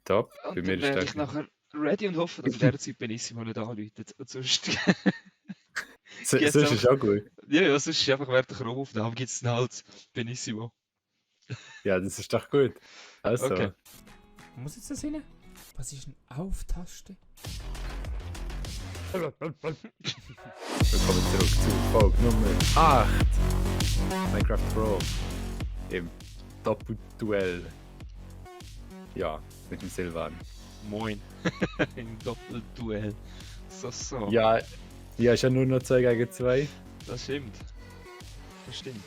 tipptopp. Bei Und mir dann ist wäre der... ich nachher ready und hoffe, dass in dieser Zeit Benissimo nicht anläutet. Und sonst Sonst geht's ist einfach. es auch gut. Ja, sonst ist einfach während der Chromaufnahme gibt es dann halt Benissimo. Ja, das ist doch gut. Also, Okay. Wo muss jetzt das hin? Was ist eine Auf-Taste? willkommen zurück zu Folge Nummer 8. Minecraft Pro. Im Doppelduell. Ja, mit dem Silvan. Moin. Im Doppelduell. So. Ja, ist ja nur noch 2 gegen 2. Das stimmt. Das stimmt.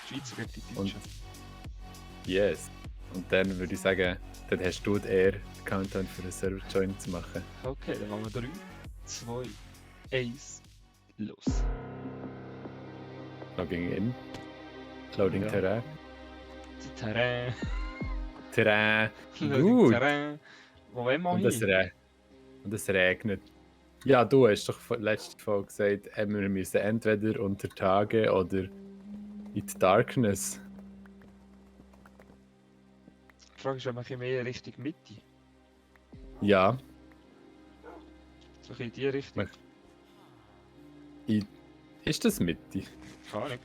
Die Schweizer gegen die Und Deutschen. yes. Und dann würde ich sagen, dann hast du eher den Countdown für den Server-Join zu machen. Okay, dann machen wir 3, 2, 1, los. Logging in. Loading Ja. Terrain. Terrain. Terrain. Loading Gut. Terrain. Wo wollen wir Und es, hin? und es regnet. Ja, du hast doch letzte Folge gesagt, wir müssen entweder unter Tage oder in die Darkness. Die Frage ist, wenn wir mehr Richtung Mitte. Ja, So in die Richtung. ist das Mitte? Keine Ahnung.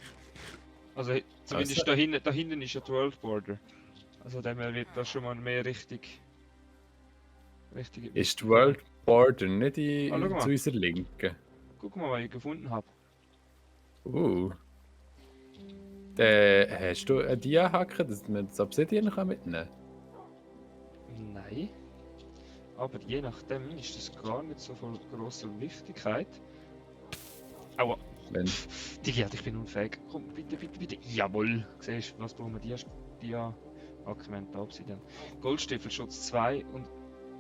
Also zumindest da hinten ist ja die World Border. Also dann wird das schon mal mehr Richtung. Ist die World Border nicht schau mal. zu unserer Linken? Guck mal, was ich gefunden habe. Dann hast du eine Dia-Hacke, dass man das Obsidian mitnehmen kann? Nein. Aber je nachdem ist das gar nicht so von grosser Wichtigkeit. Aua. Wenn, Digi, ich bin unfähig. Komm, bitte. Jawohl. Siehst du, was brauchen wir? Dia-Akzement, Obsidian. Goldstiefelschutz 2 und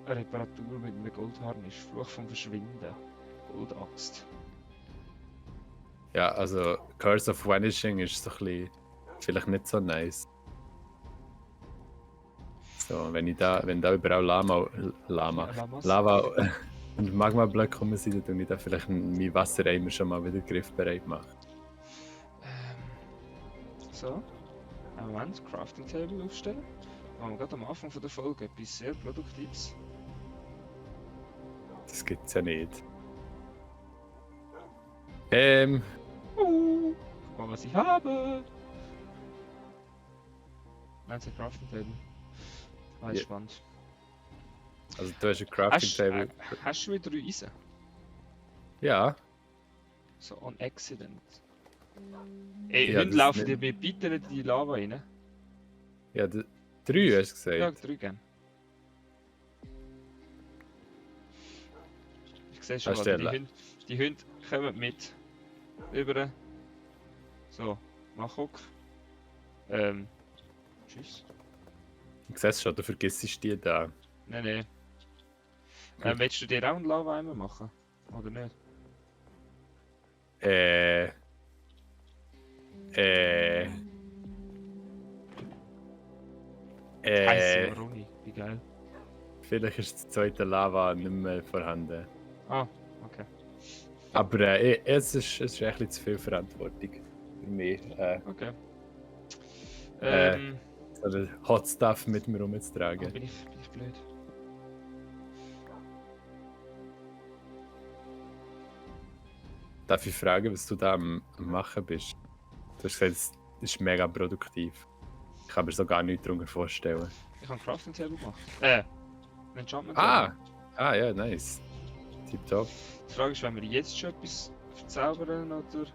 eine Reparatur mit einem Goldharnisch. Fluch vom Verschwinden. Goldaxt. ja, also Curse of Vanishing ist so ein bisschen, vielleicht nicht so nice. So, wenn da überall Lamas. Lava und Magma-Blöcke kommen sind, dann tue ich da vielleicht mein Wassereimer schon mal wieder griffbereit machen. So. Einen Moment, Crafting Table aufstellen. Machen wir gerade am Anfang von der Folge etwas sehr Produktives. Das gibt's ja nicht. Guck mal, was ich habe. Nein, es ist ein Crafting Table. Ah, ist Ja. spannend. Also du hast ein Crafting Table. Hast du wieder Eisen? Ja, So on accident. Ey, Ja, Hunde das laufen nicht- dir mit bitte nicht in die Lava rein. ja, 3 hast du Ja, gesagt. 3 gern. Ich sehe schon, Hast Alter, du die Hunde kommen mit. Über. So, mach Hock. Tschüss. Ich sehe es schon, du vergisst die da. Nein. Gut. Willst du dir auch einen Lava-Eimer machen? Oder nicht? Heiße Maroni, wie geil. Vielleicht ist das zweite Lava nicht mehr vorhanden. Ah, okay. Aber es ist ein bisschen zu viel Verantwortung für mich. Okay. So den Hot Stuff mit mir Oh, rumzutragen. bin ich blöd. Darf ich fragen, was du da am Machen bist? Du hast gesagt, es ist mega produktiv. Ich kann mir so gar nichts darunter vorstellen. Ich habe ein Crafting Table gemacht. Enchantment Ah! Table. Ah ja, nice. Tipptopp. Die Frage ist, wenn wir jetzt schon etwas verzaubern oder.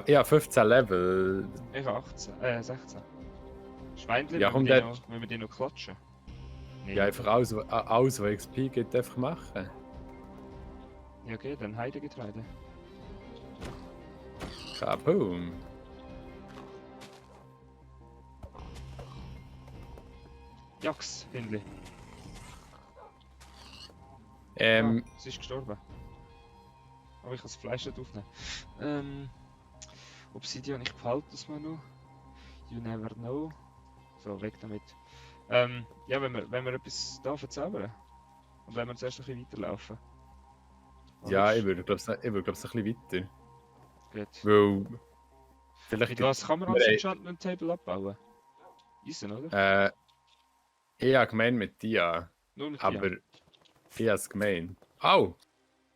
Ja, 15 Level. Ich habe 16. Schweinchen, Ja, komm, wenn wir die noch klatschen. Nee. Ja, einfach alles, was XP gibt, einfach machen. Ja, okay, dann Heidegetreide. Kaboom. Jax, Hündli. Sie ist gestorben. Aber ich kann das Fleisch nicht aufnehmen. Obsidian, ich behalte das mal noch. You never know. So, weg damit. Ja, wenn wir etwas da verzaubern. Und wenn wir zuerst ein bisschen weiterlaufen. Ja, ich würde glaube ich ein bisschen weiter. Gut. Weil. Vielleicht Mit was kann man als Enchantment Table abbauen? Eisen, oder? Ich habe gemeint mit dir, Nur mit aber dir. ich habe es gemeint. Au!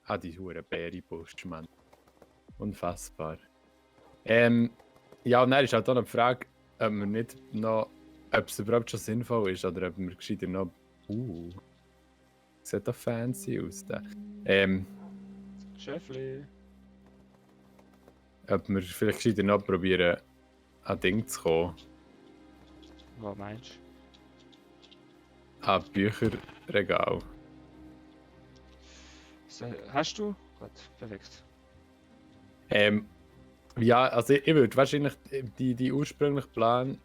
Ah, die hure Bäri-Busch, Mann. Unfassbar. Ja, und dann ist halt auch noch die Frage, ob wir nicht noch, ob es überhaupt schon sinnvoll ist oder ob wir gescheiter noch. Sieht doch fancy aus da. Schäfli. Ob wir vielleicht gescheiter noch probieren, an Ding zu kommen. Was meinst du? An Bücherregal. So, hast du? Gut, perfekt. Ja, also ich würde wahrscheinlich die ursprüngliche Plan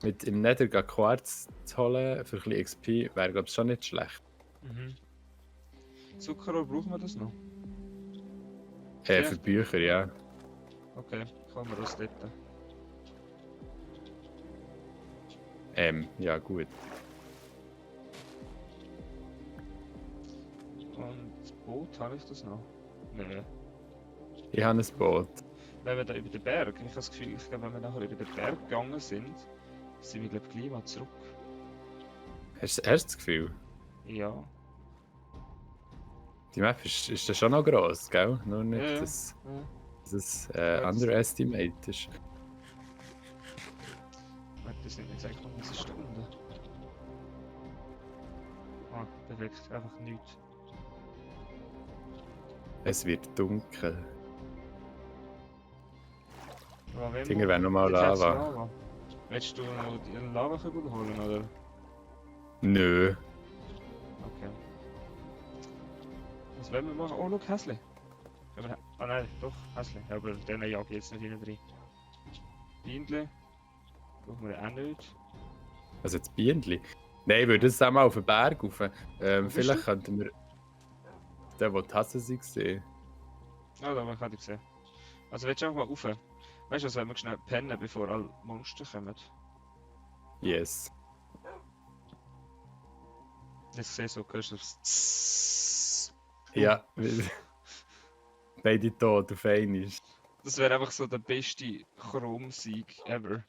mit im Nether Quarz zu holen für ein bisschen XP wäre glaube ich schon nicht schlecht. Mhm. Zuckerrohr brauchen wir das noch? Für Bücher, ja. Okay, kommen wir das dort. Ja gut. Und das Boot, habe ich das noch? Nein. Ich habe ein Boot. Wenn wir da über den Berg, ich habe das Gefühl, ich glaube, wenn wir nachher über den Berg gegangen sind wir glaube ich gleich mal zurück. Hast du das Gefühl? Ja. Die Map ist ja schon noch gross, gell? Nur nicht, Ja, ja. dass Ja. das das- underestimate ist. Warte, das sind jetzt eigentlich noch eine Stunde. Ah, perfekt, einfach nichts. Es wird dunkel. Aber wenn Dinger werden nochmal Dort hat's Lava. Willst du noch den Lavakübel holen, oder? Nö. Okay. Was wollen wir machen? Oh, schau, Häsli. Ah nein, doch, Häsli. Ja, aber den jag ich jetzt nicht hinten drin. Biendli. Brauchen wir auch nicht. Also das Bienenli. Nein, ich würde das auch mal auf den Berg rauf. bist Vielleicht könnten wir den, wo die Hasse sind, sehen. Ah, da habe ich gesehen. Also willst du einfach mal rauf? Weißt du, was, wenn wir schnell pennen, bevor alle Monster kommen? Yes. Jetzt sehe ich so, hörst du das. Ja, beide tot auf einmal. Das wäre einfach so der beste Chrome-Sieg ever.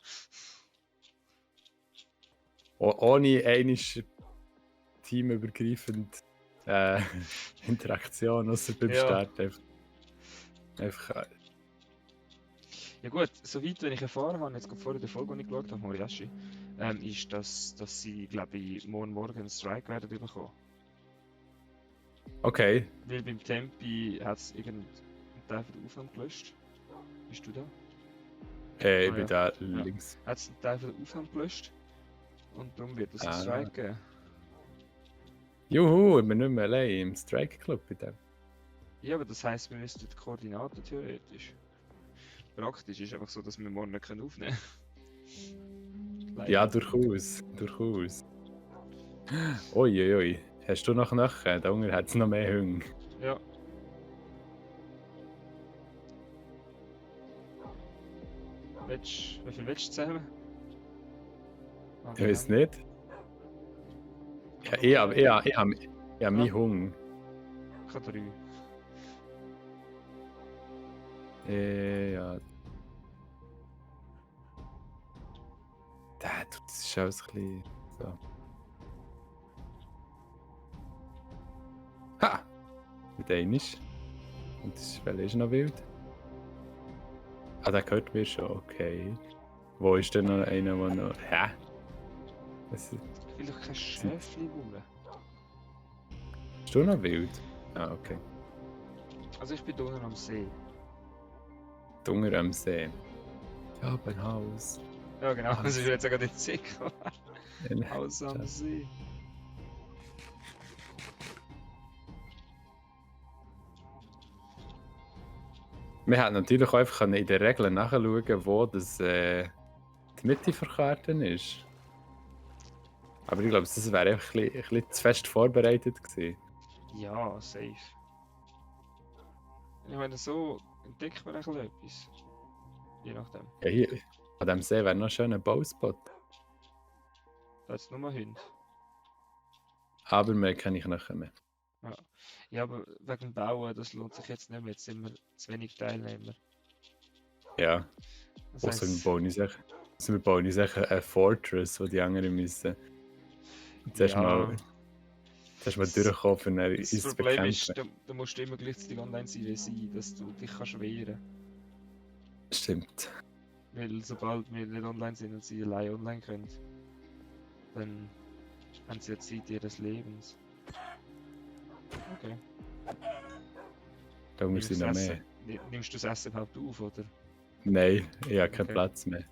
Ohne einisch teamübergreifend Interaktion, außer beim Ja. Start. Einfach Ja gut, soweit wenn ich erfahren habe, jetzt gerade vor der Folge, die ich geschaut habe, Moriyashi, ist, dass sie, glaube ich, morgen einen Strike werden bekommen. okay. Weil beim Tempi hat es irgendeinen Teil von der Aufnahme gelöscht. Bist du da? Ich Ah, bin ja. da links. Hat es einen Teil von der Aufnahme gelöscht. Und darum wird es einen Ah. Strike geben. Juhu, ich bin nicht mehr allein im Strike Club bei dem. Ja, aber das heisst, wir müssten die Koordinaten theoretisch. Praktisch ist einfach so, dass wir morgen nicht aufnehmen können. Ja, durchaus. Durchaus. Uiuiui. Hast du noch Knochen? Da unten hat es noch mehr Hunger. Ja. Wie viel willst du zählen? Ah, Ich weiß nicht. Ja, ich habe meinen Hunger. Ich habe 3. Ja. Das ist alles ein bisschen so. Ha! Mit einisch. Und das ist noch wild. Ah, der gehört mir schon, okay. Wo ist denn noch einer, der noch. Hä? Das Ich will doch kein Schäfli wollen. ist du noch wild? Ah, okay. Also ich bin hier unten am See. Dunger am See. Ich habe ein Haus. Ja genau, Ah, also ich will jetzt sogar den See kommen. Haus am Scheiße. See. Wir hätten natürlich auch einfach in der Regel nachschauen, wo das, die Mitte der Karte ist. Aber ich glaube, das wäre einfach ein bisschen zu fest vorbereitet gewesen. Ja, safe. Ich meine, so entdeckt man eigentlich etwas. Je nachdem. Ja, hier, an diesem See wäre noch ein schöner Bauspot. Da ist nur Hunde. Aber mehr kann ich nachher mehr. Ja, aber wegen dem Bauen, das lohnt sich jetzt nicht mehr. Jetzt sind wir zu wenig Teilnehmer. Ja, Das außer wir heisst, bauen uns echt eine Fortress, wo die anderen müssen Zuerst Ja. mal durchkommen, für dann Das uns zu Problem ist, bekämpfen. du musst immer gleichzeitig online sein, dass du dich kannst wehren. Stimmt. Weil sobald wir nicht online sind und sie allein online können, dann haben sie ja Zeit ihres Lebens. Okay. Da muss ich noch mehr. Nimmst du das Essen überhaupt auf, oder? Nein, ich habe keinen Okay. Platz mehr.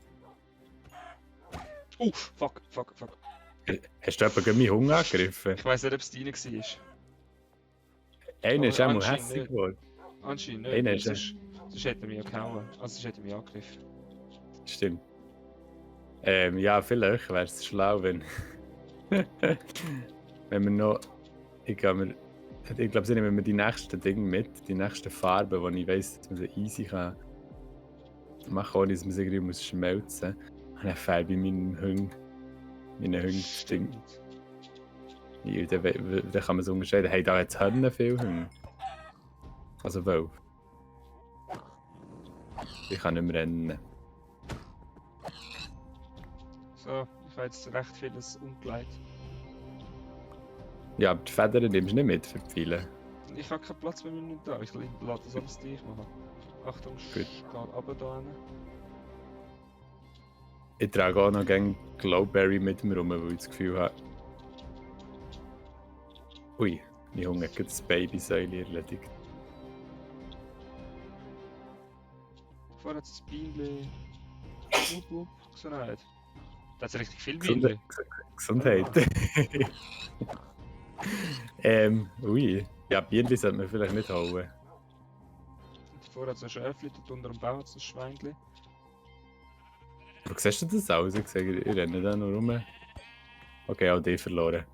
Oh, fuck. Hast du etwa meinen Hunger angegriffen? Ich weiss nicht, ob es deine war. Einer ist Aber auch mal anscheinend hässlich nicht. geworden. Anscheinend nicht, Einer weil ist sonst hätte er mich ja gehauen. Also sonst hätte er mich angegriffen. Stimmt. Ja, vielleicht wäre es schlau, wenn. wenn wir noch. Ich glaube, sie nehmen wir die nächsten Dinge mit, die nächsten Farben, wo ich weiss, dass man sie easy kann machen, ohne dass man sie irgendwie muss schmelzen muss. Und dann färbe ich meinen Hund. Meine Hunde stinkt. Ja, dann kann man so unterscheiden, hey, da jetzt Hörner viel Hunde. Also Wölfe. Ich kann nicht mehr rennen. So, ich habe jetzt recht vieles umgelegt. Ja, aber die Federn nimmst du nicht mit für die Pfeile. Ich habe keinen Platz mehr mit da. Ich lasse das alles dich machen. Achtung, Gut. geht runter da hin. Ich trage auch noch gerne Glowberry mit mir rum, weil ich das Gefühl habe. Ui, mein Hunger hat gerade das Babysäule erledigt. Vorher hat es ein Bienchen. Gesundheit. Da hat es richtig viel Gesundheit. Bienchen. Gesundheit. Ui. Ja, Bienen sollte man vielleicht nicht hauen. Und vorher hat es ein Schäfchen, dort unter dem Bau hat es ein Schweinchen. Wo siehst du das aus? Ich renne da noch rum. Okay, auch die verloren.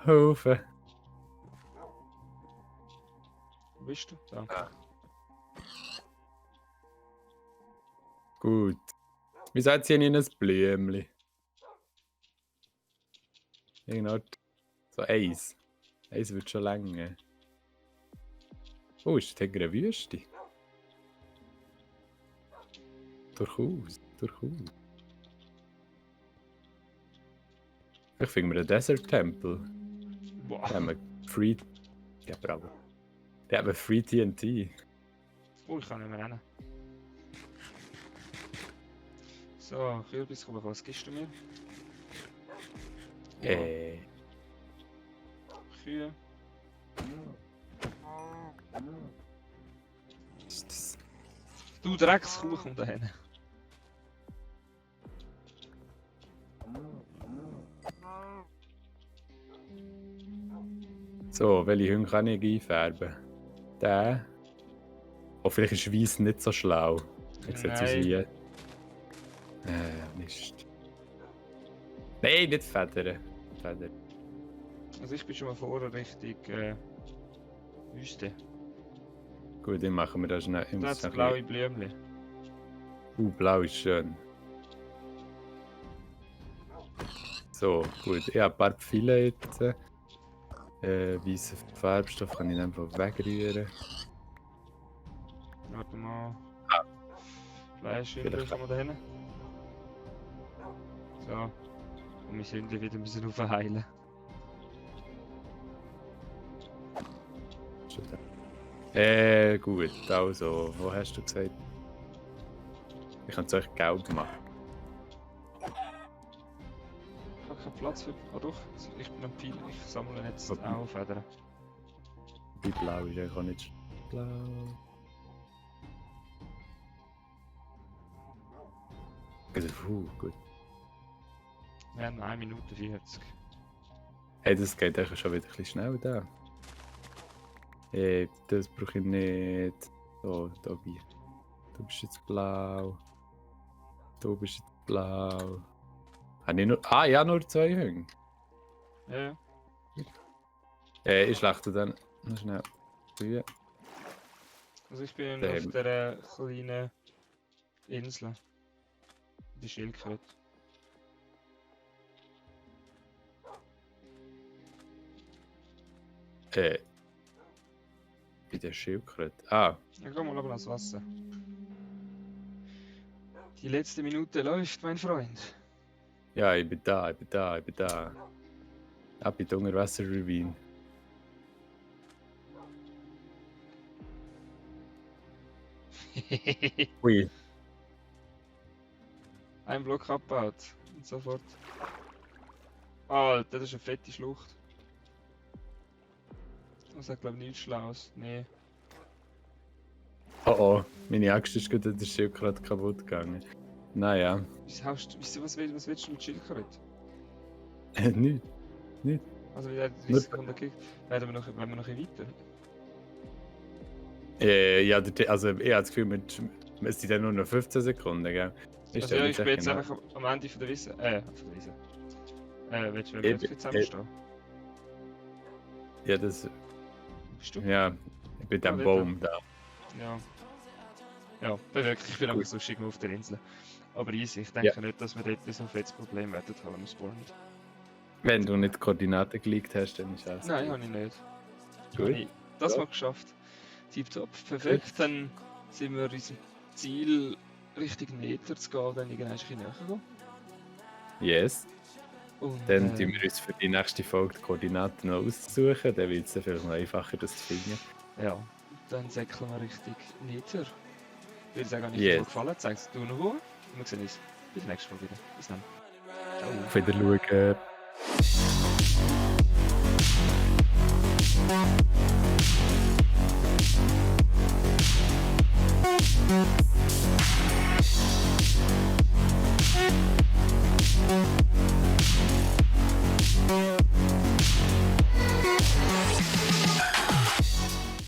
Hilfe! Wo bist du? Da. Gut. Wieso hat sie hier ein Blümchen? Genau. So eins. Eins wird schon länger. Oh, ist das hinter einer Wüste? Durchaus. Ich finde mir einen Desert-Tempel. Boah. Da haben wir Free... Ja, bravo. Da haben wir Free TNT. Oh, ich kann nicht mehr rennen. So, Kürbis, komm, was gibst du mir? Kühe. Ist das... Du Dreckskuh, komm da hin. So, welche Hunde kann ich einfärben? Der. Oh, vielleicht ist Weiss nicht so schlau. Ich sehe es Nein. hier. Mist. Nein, nicht Federn. Also ich bin schon mal vorher Richtung Wüste. Gut, dann machen wir das schnell. Ich Da muss hat es noch blaue Blümchen. blau ist schön. So, gut. Ich habe ein paar Pfeile jetzt. Weißen Farbstoff kann ich einfach wegrühren. Warte mal. Fleisch, Vielleicht- kann man da hin. So. Und wir sind wieder müssen aufheilen. Gut. Also, wo hast du gesagt? Ich kann es euch gelb machen. Ich habe keinen Platz für. Ah doch, ich bin am Pfeil. Ich sammle jetzt Okay. auch Federn. Die blau ist eigentlich auch nicht blau. Also, gut. Wir haben 1 Minute 40. Hey, das geht eigentlich schon wieder ein bisschen schnell da. Das brauche ich nicht. So, Tobi. Du bist jetzt blau. Du bist jetzt blau. Habe ich nur... Ah, ja, nur 2 Hunde. Ja. Ich schlachte dann noch schnell. Kühe. Also ich bin Der auf dieser kleinen Insel. Die Schildkröte. Bei der Schildkröte. Ah, Ja, komm mal aber ans Wasser. Die letzte Minute läuft, mein Freund. ja, ich bin da. Ab in die Unterwasser-Ravine. Ui. Ein Block abgebaut. Und sofort. Alter, das ist eine fette Schlucht. Das hat glaube ich nichts Schlaues. Nee. Oh oh, meine Axt ist gerade der Schild gerade kaputt gegangen. Naja. Was willst du mit Schildkröte? Nicht. Also wie der 30 Nur- Sekunden gekickt. Werden wir noch ein weiter? Ja, also ich habe das Gefühl, es sind dann nur noch 15 Sekunden, gell? Also ja, ich bin jetzt genau. einfach am Ende von der Wiese. Von der Wiese. Willst du Ich- wirklich zusammenstehen? Ja, das. Bist du? Ja, ich bin am Ah, Baum da. Ja. Ja, ich bin einfach so schick auf der Insel. Aber easy, ich denke nicht, dass wir dort so ein fettes Problem werden haben am Spawn. Wenn du nicht die Koordinaten geleakt hast, dann ist alles Nein, gut. habe ich nicht. Gut. Habe ich das Ja. mal geschafft. Tipptopp, perfekt. Dann sind wir unserem Ziel Richtung Nether zu gehen, dann irgendwann ein bisschen näher kommen. Yes. Und, Dann tun wir uns für die nächste Folge die Koordinaten noch aussuchen. Dann wird es dann vielleicht noch einfacher, das zu finden. ja, dann säckeln wir Richtung Nether. Ich würde sagen, wenn Yes. euch gefallen hat, zeigt es du noch hoch. Und wir sehen uns bis nächste Folge wieder. Bis dann. Ciao. Auf Wiedersehen. Thank you.